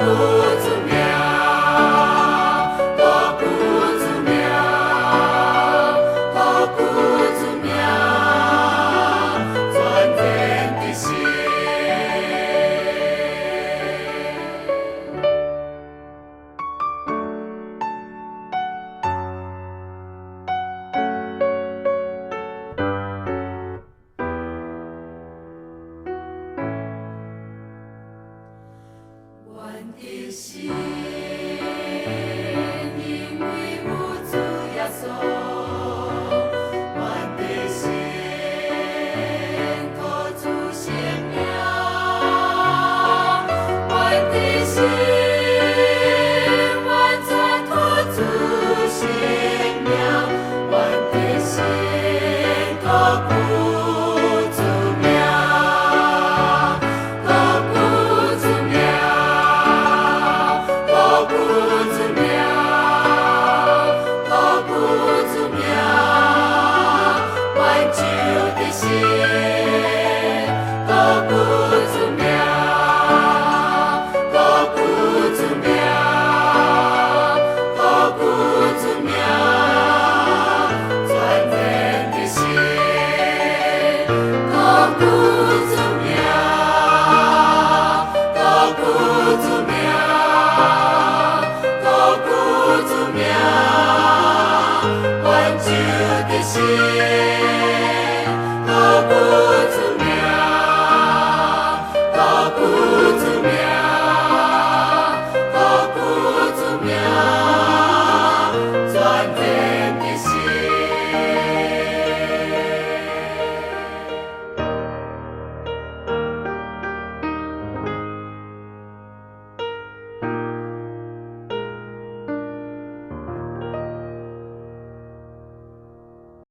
顧主名，高舉主名，高舉主名，全然得勝。願得勝，因為有主耶穌。願得勝，靠主聖名。願得勝，完全靠主聖名。願得勝，高舉主名，高舉主名，高舉主名，高舉主名，挽救的心，高舉主名，高舉主名，高舉主名，全然的心，高舉主名，高舉主名，高舉主名，挽救的心。